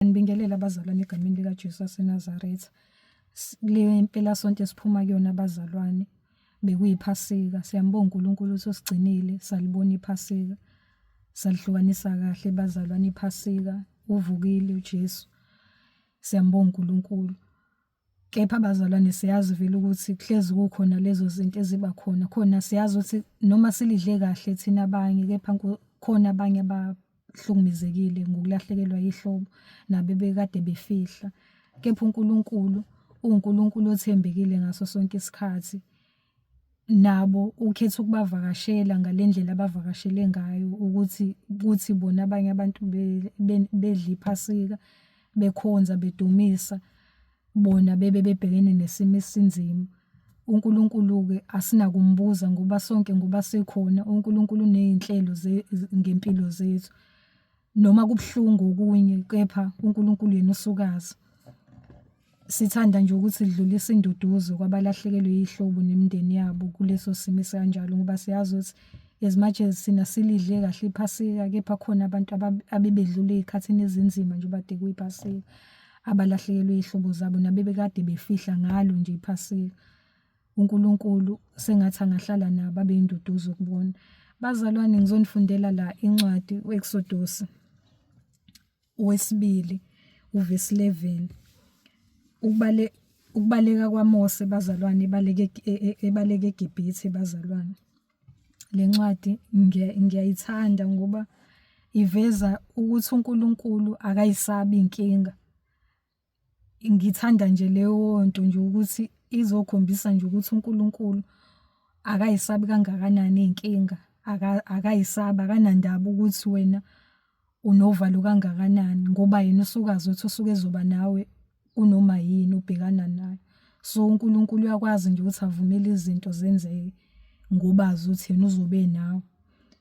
Nibingelele abazalwane egameni likaJesu waseNazaretha. Kule mpelasonto esiphuma kuyona abazalwane bekuyiphasika. Siyambonga uNkulunkulu ukuthi usigcinile salibona iphasika. Salihlukanisa kahle bazalwane iphasika. Uvukile uJesu. Siyambonga uNkulunkulu. Kepha bazalwane siyazi vele ukuthi kuhlezi kukhona lezo zinto eziba khona. Khona siyazi ukuthi noma silidle kahle thina abanye kepha khona abanye abahlukumezekile ngokulahlekelwa yihlobo nabebekade befihla. Kepha uNkulunkulu uwuNkulunkulu othembekile ngaso sonke isikhathi. Nabo ukhetha ukubavakashela ngale ndlela abavakashele ngayo ukuthi kuthi bona abanye abantu bedla iphasika, bekhonza, bedumisa, bona bebe bebhekene nesimo esinzima. UNkulunkulu-ke asinakumbuza ngoba sonke ngoba sikhona, uNkulunkulu uney'nhlelo ngempilo zethu. Noma kubuhlungu okunye kepha uNkulunkulu yena usuke azi. Sithanda nje ukuthi sidlulise induduzo kwabalahlekelwe yihlobo nemindeni yabo kuleso simo esikanjalo ngoba siyazi ukuthi as much as thina silidle kahle iphasika kepha khona abantu abebedlula ey'khathini ezinzima njengoba kade kuyiphasika, abalahlekelwe iy'hlobo zabo nabebekade befihla ngalo nje iphasika. UNkulunkulu sengathi angahlala nabo abe yinduduzo kubona. Bazalwane ngizonifundela la incwadi u-Exodus wesibili uvesi 11. Ukubale ukubaleka kwaMose bazalwane ebaleke e, e, ebaleka eGibhithe bazalwane. Le ncwadi ngiyayithanda ngoba iveza ukuthi uNkulunkulu akayisabi inkinga. Ngithanda nje leyo nto nje ukuthi izokhombisa nje ukuthi uNkulunkulu akayisabi kangakanani iy'nkinga, akayisabi, akanandaba ukuthi wena unovalo kangakanani ngoba yena usuke azi ukuthi usuke ezoba nawe kunoma yini obhekana nayo. So, uNkulunkulu uyakwazi nje ukuthi avumele izinto zenzeke ngoba azi ukuthi yena uzobe enawe.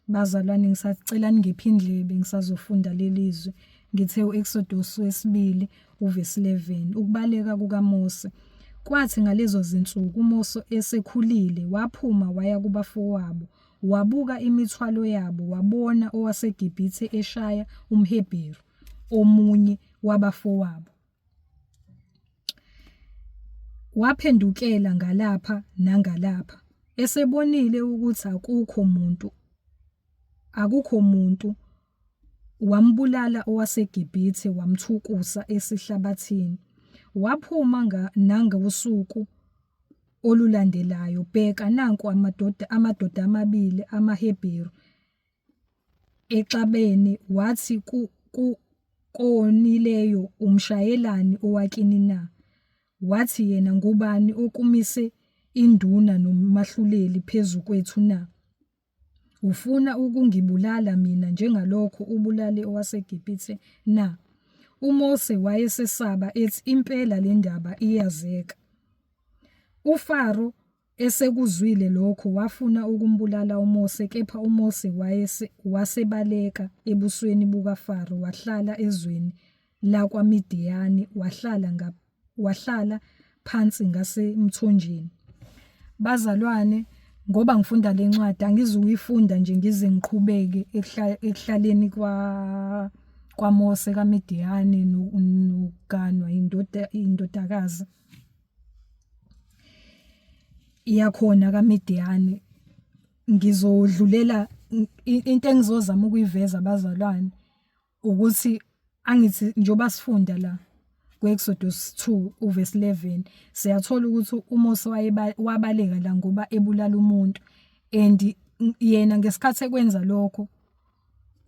Bazalwane ngisacela ningiphe indlebe ngisazofunda leli zwi. Ngithe u-Exodus wesibili uvesi 11 ukubaleka kukaMose. Kwathi ngalezo zinsuku uMose esekhulile waphuma waya kubafowabo wabuka imithwalo yabo wabona owaseGibhithe eshaya umHebheru omunye wabafowabo. Waphendukela ngalapha nangalapha, esebonile ukuthi akukho muntu, akukho muntu, wambulala owaseGibhithe wamthukusa esihlabathini. Waphuma nangosuku olulandelayo, bheka nanku amadoda, amadoda amabili amaHebheru exabene wathi ku, ku, kowonileyo umshayelani owakini na? Wathi yena ngubani okumise induna nomahluleli phezu kwethu na? Ufuna ukungibulala mina njengalokho ubulale owaseGibhithe na? UMose wayesesaba ethi impela le ndaba iyazeka. UFaro Esekuzwile lokho wafuna ukumbulala uMose, kepha uMose wayese, wasebaleka ebusweni bukaFaro wahlala ezweni lakwaMidiyani, wahlala nga, wahlala phansi ngasemthonjeni. Bazalwane, ngoba ngifunda le ncwadi angizukuyifunda nje ngize ngiqhubeke ekuhlaleni kwa kwaMose kaMidiyani nokuganwa indoda indodakazi yakhona kaMidiyani ngizodlulela into engizozama ukuyiveza abazalwane ukuthi angithi njengoba sifunda la ku-Exodus 2 uverse 11 siyathola ukuthi uMose wabaleka la ngoba ebulala umuntu and yena ngesikhathi ekwenza lokho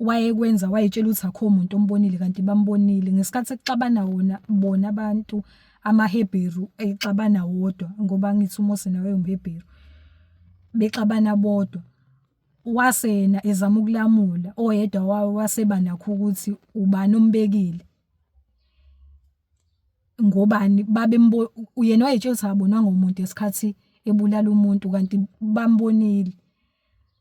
wayekwenza wayetshela ukuthi akho muntu ombonile kanti bambonile ngesikhathi sekuxabana wona bona abantu amaHebheru exabana wodwa ngoba ngithi uMose nawe umHebheru bexabana bodwa wase yena ezama ukulamula oyedwa wawo waseba nakho ukuthi ubani ombekile ngobani babembo yena wayetshela ukuthi akabonwanga umuntu ngesikhathi ebulala umuntu kanti bambonile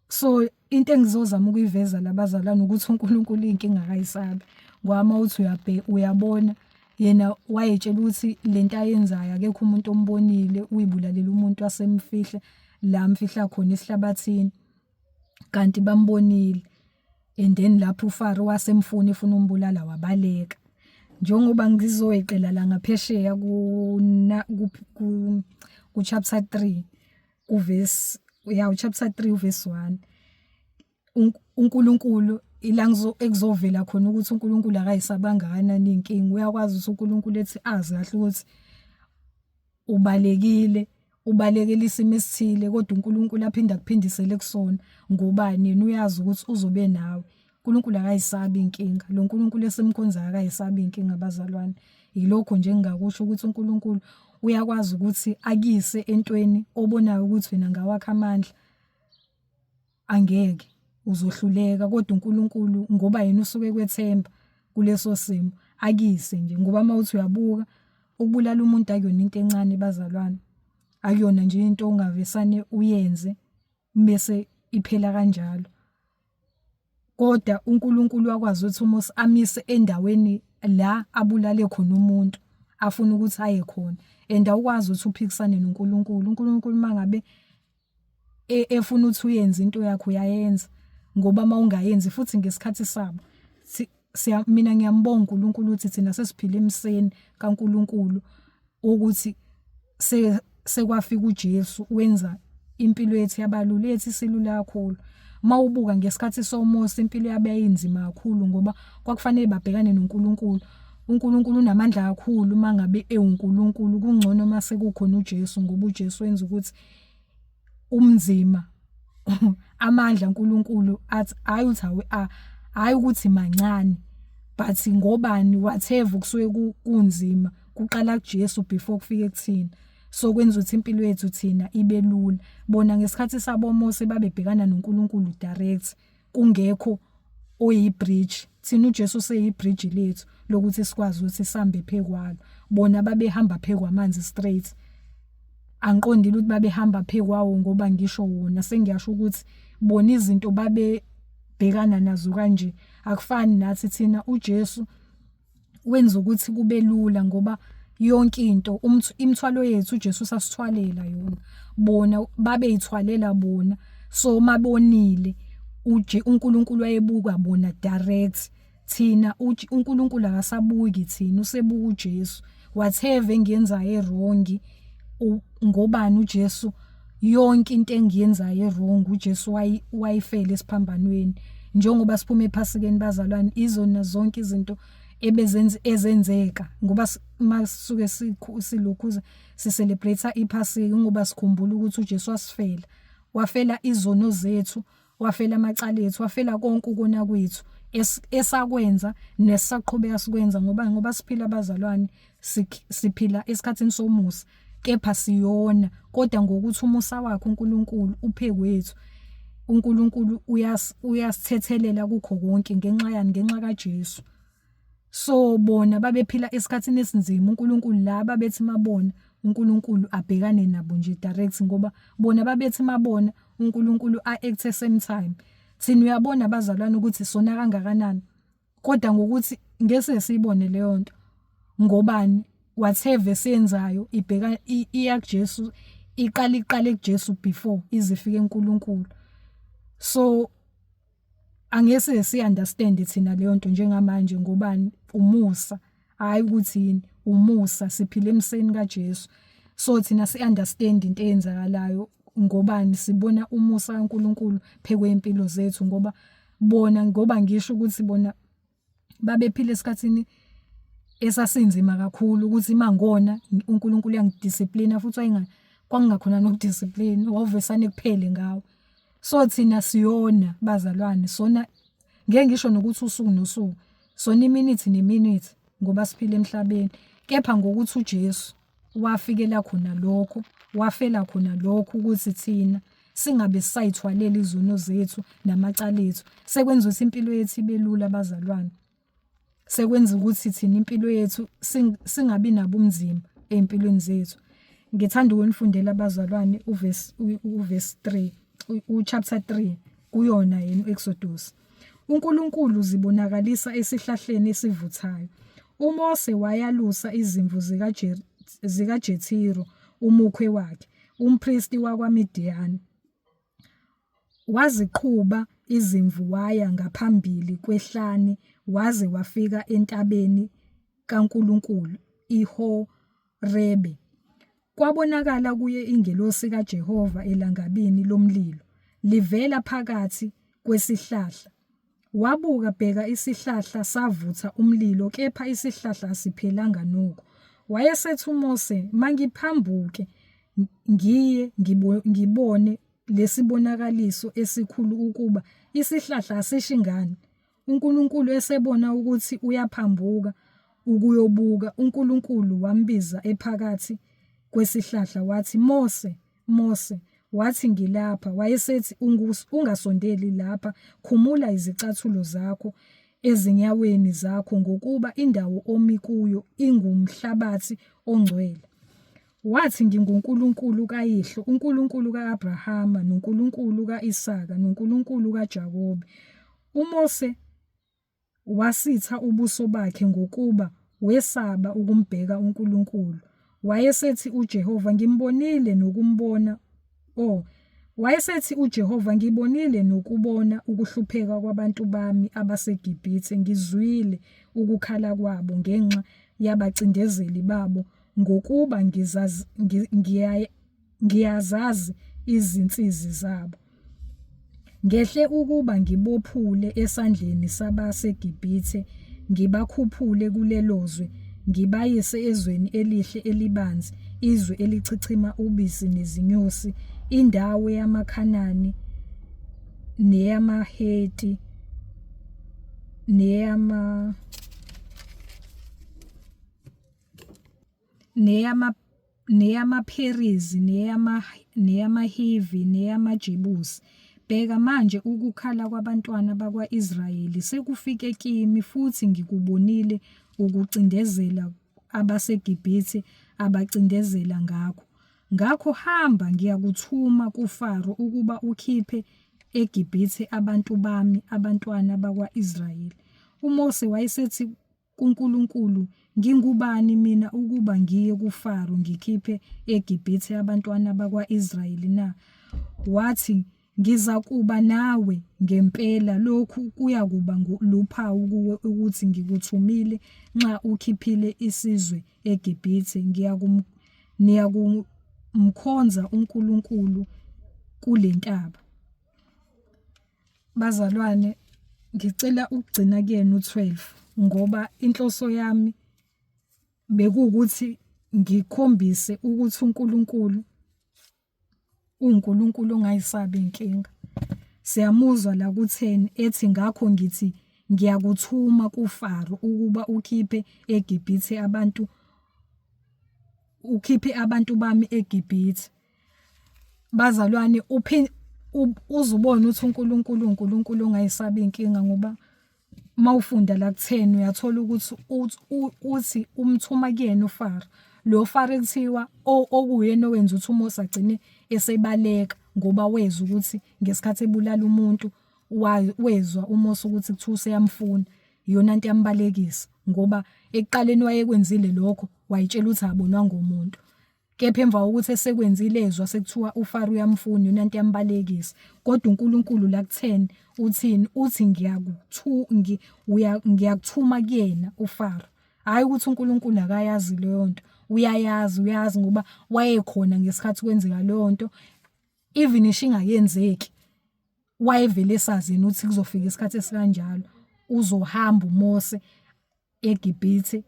So into engizozama ukuyiveza la bazalwane ukuthi uNkulunkulu inkinga akayisabi. Ngoba uma uthi uyabheka uyabona yena wayetshela ukuthi lento ayenzayo akekho umuntu ombonile uyibulalela umuntu wasemfihla la amfihla khona esihlabathini kanti bambonile and then lapho uFaro wasemfuna efuna umbulala wabaleka. Njengoba ngizoyeqela la ngaphesheya ku chapter 3 kuverse, ya, chapter 3 uverse 1, uNkulunkulu ila ekuzovela khona ukuthi uNkulunkulu akayisabanga kanani inkinga. Uyakwazi ukuthi uNkulunkulu ethi azi kahle ukuthi ubalekile, ubalekela isimo esithile, kodwa uNkulunkulu aphinde akuphindisele kusona. Ngobani? Yena uyazi ukuthi uzobe nawe. uNkulunkulu akayisabi inkinga. Lo nkulunkulu esimkhonzayo akayisabi inkinga, bazalwane. Yilokho nje engingakusho, ukuthi uNkulunkulu uyakwazi ukuthi akuyise entweni obonayo ukuthi wena ngawakho amandla angeke, uzohluleka, kodwa uNkulunkulu, ngoba yena usuke kwethemba kuleso simo, akuyise nje. Ngoba uma uthi uyabuka, ukubulala umuntu akuyona into encane, bazalwane. Akuyona nje into ongavesane uyenze bese iphela kanjalo. Kodwa uNkulunkulu wakwazi ukuthi uMose amise endaweni la abulale khona umuntu afuna ukuthi aye khona, and awukwazi ukuthi uphikisane noNkulunkulu. UNkulunkulu mangabe efuna ukuthi uyenze into yakhe, uyayenza, ngoba mawungayenzi futhi ngesikhathi sabo siya. Mina ngiyambonga uNkulunkulu ukuthi thina sesiphila emseni kaNkulunkulu, ukuthi sekwafika uJesu, wenza impilo yethu yabalula, yethu isilula kakhulu. Mawubuka ngesikhathi soMose, impilo yabe yayinzima kakhulu ngoba kwakufanele babhekane noNkulunkulu. UNkulunkulu unamandla kakhulu mangabe ewuNkulunkulu. Kungcono mase kukhona uJesu, ngoba uJesu wenza ukuthi umnzima amandla uNkulunkulu athi hayi, uthi hayi ukuthi mancane, but ngobani, whatever kusuke kunzima kuqala kuJesu before kufike kuthina. So kwenza ukuthi impilo yethu thina ibe lula. Bona ngesikhathi sabo Mose babebhekana noNkulunkulu direct, kungekho oyibridge. Thina uJesu useyibridge lethu lokuthi sikwazi ukuthi sihambe phekwalo. Bona babehamba phekwamanzi straight. Angiqondile ukuthi babehamba phekwawo ngoba ngisho wona, sengiyasho ukuthi bona izinto babebhekana nazo kanje akufani nathi thina. uJesu wenza ukuthi kube lula ngoba yonke into, imithwalo yethu, uJesu usasithwalela yona. Bona babeyithwalela bona. So mabonile, uNkulunkulu wayebuka bona direct. Thina uNkulunkulu akasabuki thina, usebuka uJesu. Whatever engiyenzayo ewrong, ngobani? uJesu. Yonke into engiyenzayo ewrong, uJesu wayifela esiphambanweni. Njengoba siphuma ephasikeni, bazalwane, izona zonke izinto ebezenza ezenzeka, ngoba masuke silokhuza sicelebrate iphasika, ngoba sikhumbula ukuthi uJesu wasifela, wafela izono zethu, wafela amacala ethu, wafela konke ukona kwethu esakwenza nesisaqhubeka sikwenza, ngoba siphila, abazalwane, siphila esikhathini somusa, kepha siyona. Kodwa ngokuthi umusa wakhe uNkulunkulu uphekwethu, uNkulunkulu uyasithethelela kukho konke. Ngenxa yani? Ngenxa kaJesu. So bona babephila esikhathini esinzima. uNkulunkulu la babethi mabona uNkulunkulu abhekane nabo nje direct, ngoba bona babethi mabona uNkulunkulu a-act same time. Thina uyabona, abazalwane, ukuthi sona kangakanani, kodwa ngokuthi ngeke siyibone leyo nto. Ngobani? Whatever esiyenzayo ibheka iya kuJesu, iqala iqale kuJesu before ize ifike eNkulunkulu. So angeke si understand thina leyo nto njengamanje. Ngobani? Umusa, hayi ukuthi yini, umusa. Siphila emseni kaJesu, so thina si understand into eyenzakalayo. Ngobani? Sibona umusa kaNkuluNkulu phekwe impilo zethu. Ngoba bona, ngoba ngisho ukuthi bona babephila esikhathini esasinzima kakhulu, ukuthi mangona uNkulunkulu uyangidisciplina, futhi wayinga kwakungakhona nokudiscipline, wawuvesane kuphele ngawo. So thina siyona, bazalwane, sona ngeke ngisho nokuthi usuku nosuku, sona iminute neminute, ngoba siphila emhlabeni. Kepha ngokuthi uJesu wafikela khona lokho, wafela khona lokho, ukuthi thina singabe sisayithwalela izono zethu namacala ethu, sekwenza ukuthi impilo yethu ibe lula, bazalwane. Sekwenza ukuthi thina impilo yethu singabi nabo umzimba ey'mpilweni zethu. Ngithanda ukunifundela, abazalwane, uverse 3, uchapter 3 kuyona yena uExodus. UNkulunkulu uzibonakalisa esihlahleni esivuthayo. UMose wayalusa izimvu zikaJethiro umukhwe wakhe, umpristi wakwaMidiyani. Waziqhuba izimvu waya ngaphambili kwehlane waze wafika entabeni. kaNkulunkulu, iHorebe. Kwabonakala kuye ingelosi kaJehova elangabini lomlilo, livela phakathi kwesihlahla. Wabuka, bheka, isihlahla savutha umlilo, kepha isihlahla asiphelanga nokho. Wayesethi uMose, Mangiphambuke ngiye ngibone lesibonakaliso esikhulu ukuba isihlahla asishi ngani. UNkulunkulu esebona ukuthi uyaphambuka ukuyobuka, uNkulunkulu wambiza ephakathi kwesihlahla wathi, Mose, Mose. Wathi, Ngilapha. Wayesethi, Ungasondeli lapha, khumula izicathulo zakho ezinyaweni zakho, ngokuba indawo omi kuyo ingumhlabathi ongcwele. Wathi, NginguNkulunkulu kayihlo, uNkulunkulu ka-Abrahama, noNkulunkulu ka-Isaka, noNkulunkulu kaJakobe. UMose wasitha ubuso bakhe ngokuba wesaba ukumbheka uNkulunkulu. Wayesethi uJehova, Ngimbonile nokumbona, o Wayesethi uJehova, Ngibonile nokubona ukuhlupheka kwabantu bami abaseGibhithe, ngizwile ukukhala kwabo ngenxa yabacindezeli babo, ngokuba ngiyazazi izinsizi zabo. Ngehle ukuba ngibophule esandleni sabaseGibhithe, ngibakhuphule kulelo zwe, ngibayise ezweni elihle elibanzi, izwe elichichima ubisi nezinyosi, indawo yamaKhanani neyamaHeti neyamaPherizi, neyamaHivi, neyamaJebusi. Bheka manje ukukhala kwabantwana bakwa-Israyeli sekufike kimi, futhi ngikubonile ukucindezela abaseGibhithe abacindezela ngakho. Ngakho hamba, ngiyakuthuma kuFaro ukuba ukhiphe eGibhithe abantu bami, abantwana bakwa-Israyeli. UMose wayesethi kuNkulunkulu, Ngingubani mina ukuba ngiye kuFaro ngikhiphe eGibhithe abantwana bakwa-Israyeli na? Wathi, Ngizakuba nawe ngempela, lokhu kuyakuba luphawu kuwe ukuthi ngikuthumile, nxa ukhiphile isizwe eGibhithe, niyakumkhonza uNkulunkulu kule ntaba. Bazalwane, ngicela ukugcina kuyena u-12 ngoba inhloso yami bekuwukuthi ngikhombise ukuthi uNkulunkulu uwuNkulunkulu ongayisabi inkinga. Siyamuzwa la ku-10 ethi ngakho ngithi ngiyakuthuma kuFaro ukuba ukhiphe eGibhithe abantu ukhiphe abantu bami eGibhithe. Bazalwane uze ubone ukuthi uNkulunkulu uNkulunkulu ongayisabi inkinga ngoba mawufunda la kutheni uyathola ukuthi uthi umthuma kuyena uFaro. Lo Faro ekuthiwa okuyena owenza ukuthi uMose agcine esebaleka ngoba wezwa ukuthi ngesikhathi ebulala umuntu wezwa uMose ukuthi kuthiwa useyamfuna. Iyona nto yambalekisa ngoba ekuqaleni wayekwenzile lokho wayitshela ukuthi abonwanga umuntu. Kepha emva kokuthi esekwenzile ezwa sekuthiwa uFaro uyamfuna yona nto yambalekisa. Kodwa uNkulunkulu la kutheni uthini? Uthi ngiyakuthuma kuyena uFaro. Hhayi ukuthi uNkulunkulu akayazi leyo nto, uyayazi uyazi ngoba wayekhona ngesikhathi kwenzeka leyo nto. Even isho ingakenzeki wayevele esazi yena ukuthi kuzofika isikhathi esikanjalo uzohamba uMose eGibhithe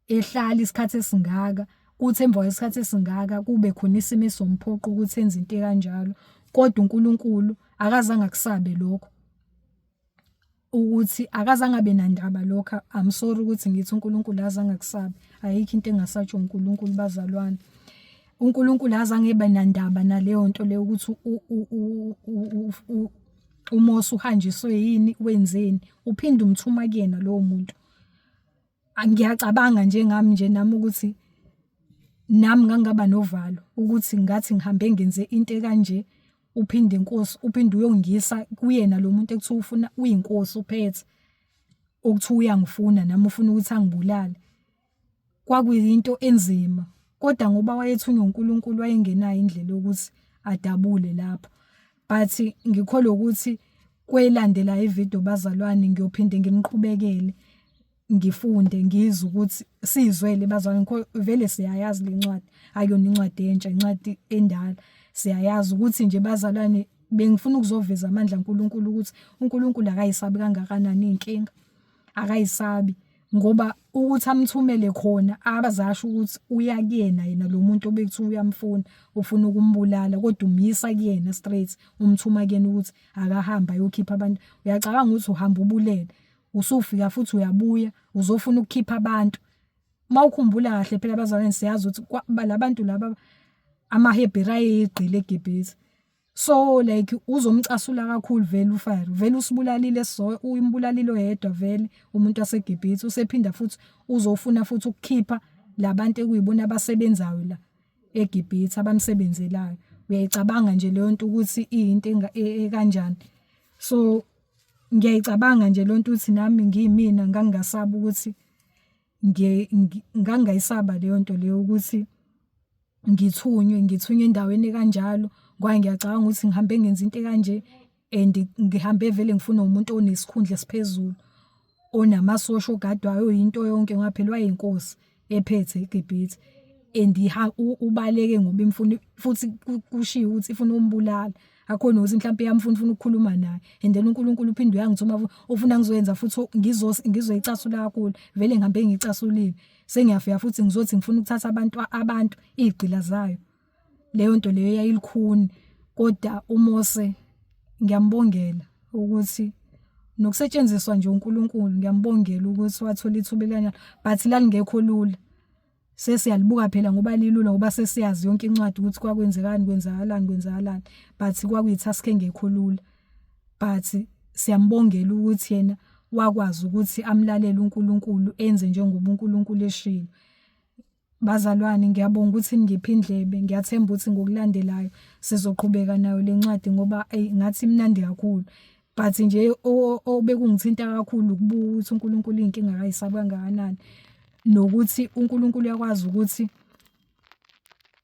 ehlala isikhathi esingaka kuthi emva kwesikhathi esingaka kube khona isimo esomphoqo ukuthi enze into ekanjalo kodwa uNkulunkulu akazange akusabe lokho ukuthi akazange abe nandaba lokho. I'm sorry ukuthi ngithi uNkulunkulu akazange akusabe, ayikho into engasatshwa uNkulunkulu bazalwane. UNkulunkulu akazange ebe nandaba naleyo nto leyo ukuthi uMose uhanjiswe yini wenzeni, uphinde umthuma kuyena lowo muntu. Ngiyacabanga njengami nje nami ukuthi nami ngangingaba novalo ukuthi ngathi ngihambe ngenze into ekanje uphinde inkosi uphinde uyongisa kuyena lo muntu ekuthiwa ufuna uyinkosi uphethe okuthiwa uyangifuna nami ufuna ukuthi angibulale. Kwakuyinto enzima kodwa ngoba wayethunywe uNkulunkulu wayengenayo indlela yokuthi adabule lapho. But ngikholwa ukuthi kwelandela ividiyo bazalwane ngiyophinde nginiqhubekele. Ngifunde ngizwe ukuthi sizwele bazalwane vele siyayazi le ncwadi, akuyona incwadi entsha, incwadi endala. Siyayazi ukuthi nje bazalwane bengifuna ukuzoveza amandla kaNkulunkulu ukuthi uNkulunkulu akayisabi kangakanani inkinga, akayisabi ngoba ukuthi amthumele khona abazasho ukuthi uya kuyena yena lo muntu obekuthiwa uyamfuna, ufuna ukumbulala, kodwa umyisa kuyena straight, umthuma kuyena ukuthi akahambe ayokhipha abantu. Uyacabanga ukuthi uhamba ubulele, usufika futhi uyabuya uzofuna ukukhipha abantu. Mawukhumbula kahle phela abazalwane siyazi ukuthi labantu laba amaHebheru ayeyigqila eGibhithe. So like uzomcasula kakhulu vele uFaro, vele usibulalile so uyimbulalile oyedwa vele umuntu waseGibhithe, usephinda futhi uzofuna futhi ukukhipha labantu ekuyibona abasebenzayo la eGibhithe abamsebenzelayo. Uyayicabanga nje leyo nto ukuthi iyinto ekanjani. So ngiyayicabanga nje leyo nto ukuthi nami ngiyimina ngangingasaba ukuthi ngangingayisaba leyo nto leyo ukuthi ngithunywe, ngithunywe endaweni ekanjalo ngoba ngiyacabanga ukuthi ngihambe ngenza into ekanje and ngihambe vele ngifuna umuntu onesikhundla esiphezulu, onamasosha ogadwayo, oyinto yonke ngoba phela wayeyinkosi ephethe iGibhithe and ubaleke ngoba imfuna futhi kushiwo ukuthi ifuna ukumbulala. Akho nokuthi mhlawumbe iyamfuna ufuna ukukhuluma naye and then uNkulunkulu uphinde uyangithuma ufuna ngizoyenza futhi ngizoyicasula kakhulu, vele ngihambe ngiyicasulile. Sengiyafika futhi ngizothi ngifuna ukuthatha abantu abantu izigqila zayo. Leyo nto leyo yayilukhuni kodwa uMose ngiyambongela ukuthi nokusetshenziswa nje uNkulunkulu ngiyambongela ukuthi wathola ithuba elikanjalo but lalingekho lula. Sesiyalibuka phela ngoba lilula ngoba sesiyazi yonke incwadi ukuthi kwakwenzekani, kwenzakalani, kwenzakalani but kwakuyi-task engekho lula. But siyambongela ukuthi yena wakwazi ukuthi amlalele uNkulunkulu enze njengoba uNkulunkulu eshilo. Bazalwane ngiyabonga ukuthi ningiphe indlebe, ngiyathemba ukuthi ngokulandelayo sizoqhubeka nayo le ncwadi ngoba eyi ngathi imnandi kakhulu. But nje obekungithinta kakhulu ukubuka ukuthi uNkulunkulu iy'nkinga akayisabi kangakanani nokuthi uNkulunkulu uyakwazi ukuthi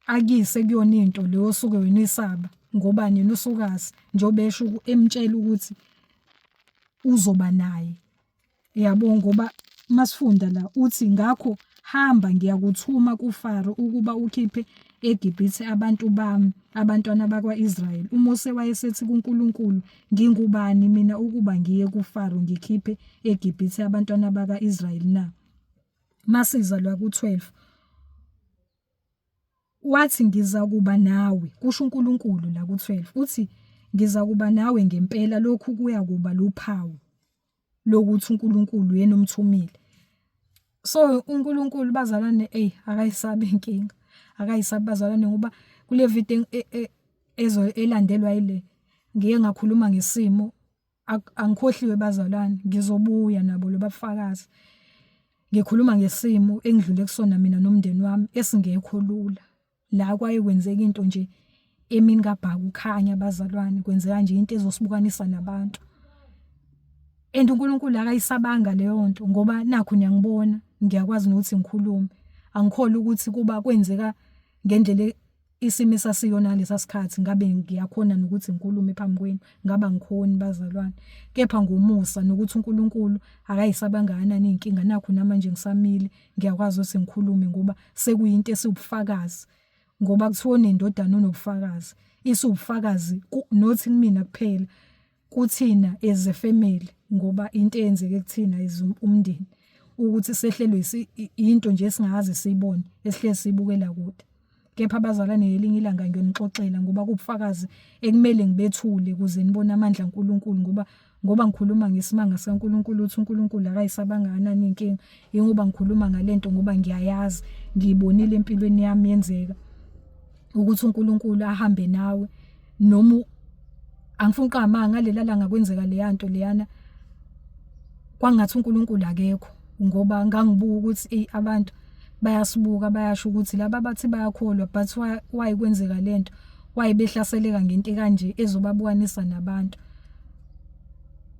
akuyise kuyona into le osuke wena uyisaba ngoba nina usukazi njengoba esho emtshela ukuthi uzoba naye. Yabo ngoba masifunda la uthi ngakho hamba ngiyakuthuma kuFaro ukuba ukhiphe eGibhithe abantu bami abantwana bakwa-Israyeli. UMose wayesethi kuNkulunkulu, ngingubani mina ukuba ngiye kuFaro ngikhiphe eGibhithe abantwana baka-Israyeli na? Masiza la ku-12 wathi ngizakuba nawe, kusho uNkulunkulu la ku-12 uthi ngizakuba nawe ngempela, lokhu kuyakuba luphawu lokuthi uNkulunkulu uyena omthumile. So uNkulunkulu bazalwane eyi akayisabi inkinga, akayisabi bazalwane ngoba kule video e, e, ezo elandelwa yile ngike ngakhuluma ngesimo angikhohliwe bazalwane, ngizobuya nabo lobafakazi. Ngikhuluma ngesimo engidlule kusona mina nomndeni wami esingekho lula. La kwaye kwenzeka into nje emini kabhaka ukhanya bazalwane, kwenzeka nje into ezosibukanisa nabantu. And uNkulunkulu akayisabanga leyo nto ngoba nakhu niyangibona ngiyakwazi nokuthi ngikhulume. Angikholwa ukuthi kuba kwenzeka ngendlela isimo esasiyona ngalesa sikhathi ngabe ngiyakhona nokuthi ngikhulume phambi kwenu, ngabe angikhoni bazalwane. Kepha ngomusa nokuthi uNkulunkulu akayisabanga kangakanani iy'nkinga nakhu namanje ngisamile ngiyakwazi ukuthi ngikhulume ngoba sekuyinto esiwubufakazi ngoba kuthiwa onendodana unobufakazi, isiwubufakazi not kumina kuphela kuthina as a family ngoba into eyenzeke kuthina as umndeni ukuthi sehlelwe into nje esingakaze siyibone esihlezi siyibukela kude. Kepha abazalwane ngelinye ilanga ngiyonixoxela ngoba kuwubufakazi ekumele ngibethule ukuze nibone amandla kaNkulunkulu ngoba ngoba ngikhuluma ngesimanga sikaNkulunkulu ukuthi uNkulunkulu akayisabanga kanani inkinga ingoba ngikhuluma ngalento ngoba ngiyayazi ngiyibonile empilweni yami yenzeka ukuthi uNkulunkulu ahambe nawe noma angifuni uqamba ngalela langa kwenzeka leyanto leyana kwangathi uNkulunkulu akekho ngoba ngangibuka ukuthi eyi abantu bayasibuka bayasho ukuthi laba bathi bayakholwa but why kwenzeka lento why behlaseleka ngento kanje ezobabukanisa nabantu.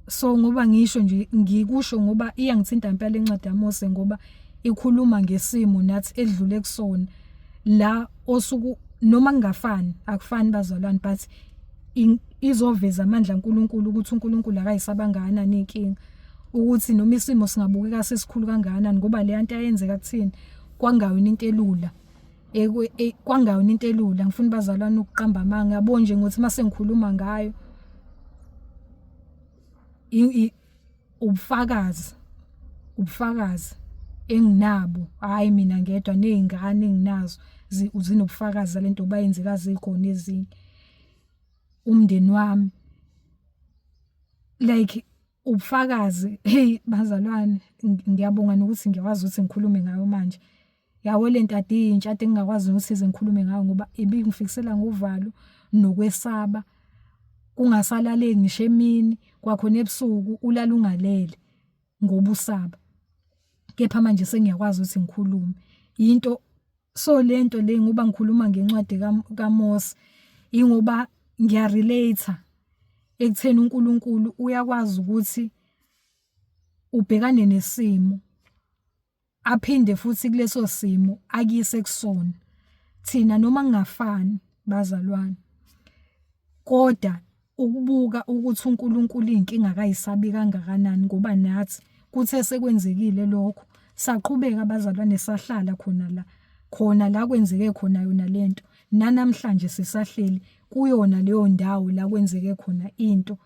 So ngoba ngisho nje ngikusho ngoba iyangithinta impela incwadi yaMose ngoba ikhuluma ngesimo nathi edlule kusona la osuku noma kungafani akufani bazalwane but izoveza amandla kaNkulunkulu ukuthi uNkulunkulu akayisaba kangakanani inkinga. Ukuthi noma isimo singabukeka sesikhulu kangakanani ngoba le nto ayenzeka kuthina kwangayona into elula. Kwangayona into elula ngifuna bazalwane ukuqamba amanga yabo nje ngokuthi mase ngikhuluma ngayo ubufakazi ubufakazi enginabo hhayi mina ngedwa nezingane enginazo zinobufakazi zalento bayenzeka zikhona ezinye umndeni wami like ubufakazi hey bazalwane ngiyabonga nokuthi ngiyakwazi ukuthi ngikhulume ngayo manje yabo le nto ade intsha ade ngingakwazi nokuthi ize ngikhulume ngayo ngoba ibingifikisela ngovalo nokwesaba kungasalaleki ngisho emini kwakhona ebusuku ulala ungalele ngoba usaba kepha manje sengiyakwazi ukuthi ngikhulume into so lento le ngoba ngikhuluma ngencwadi kaMose ingoba ngiyarelate ekutheni uNkulunkulu uyakwazi ukuthi ubhekane nesimo aphinde futhi kuleso simo akuyise kusona thina noma kungafani bazalwane kodwa ukubuka ukuthi uNkulunkulu inkinga akayisabi kangakanani ngoba nathi kuthe sekwenzekile lokho saqhubeka abazalwane sahlala khona la khona la kwenzeke khona yona lento nanamhlanje sisahleli kuyona leyo ndawo la kwenzeke khona into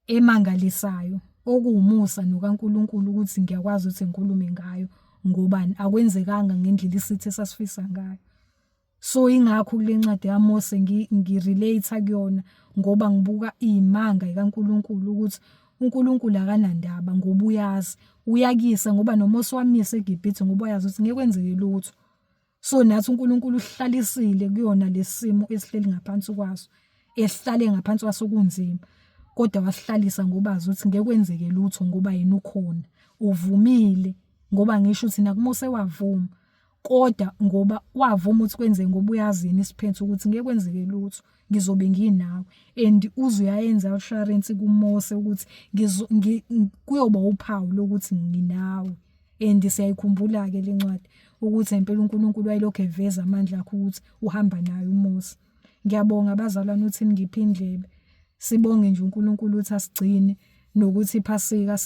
emangalisayo okuwumusa nokaNkulunkulu ukuthi ngiyakwazi ukuthi ngikhulume ngayo ngobani akwenzekanga ngendlela isitha esasifisa ngayo so ingakho kule ncwadi kaMose ngirelate kuyona ngoba ngibuka izimanga zikaNkulunkulu ukuthi uNkulunkulu akanandaba ngoba uyazi uyakisa ngoba noMose wamisa eGibhithe ngoba uyazi ukuthi ngeke kwenzeke lutho so nathi uNkulunkulu uhlalisile kuyona lesimo esihleli ngaphansi kwaso esihlale ngaphansi kwaso kunzima kodwa wasihlalisa ngoba azi ukuthi ngeke kwenzeke lutho ngoba yena ukhona uvumile ngoba ngisho ukuthi nakuMose wavuma kodwa ngoba wavuma ukuthi kwenzeke ngoba uyazi yini isiphetho ukuthi ngeke kwenzeke lutho ngizobe nginawe and uze uyayenza assurance kuMose ukuthi kuyoba uphawu lokuthi nginawe and siyayikhumbula ke lencwadi ukuthi impela uNkulunkulu wayelokhu eveza amandla akhe ukuthi uhamba naye uMose ngiyabonga abazalwane ukuthi ningiphe indlebe sibonge nje uNkulunkulu ukuthi asigcine nokuthi iphasika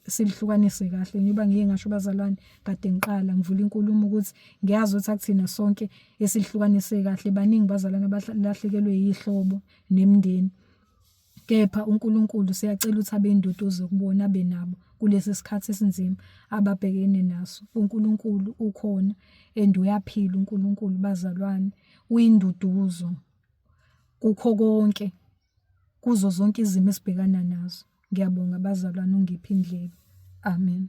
silihlukanise kahle njengoba ngiye ngasho bazalwane kade ngiqala ngivula inkulumo ukuthi ngiyazi ukuthi akuthina sonke esilihlukanise kahle baningi bazalwane abalahlekelwe yihlobo nemindeni kepha uNkulunkulu siyacela ukuthi abe induduzo kubona abe nabo kulesi sikhathi esinzima ababhekene naso uNkulunkulu ukhona and uyaphila uNkulunkulu bazalwane uyinduduzo kukho konke kuzo zonke izimo esibhekana nazo ngiyabonga bazalwane ungiphe indlebe amen.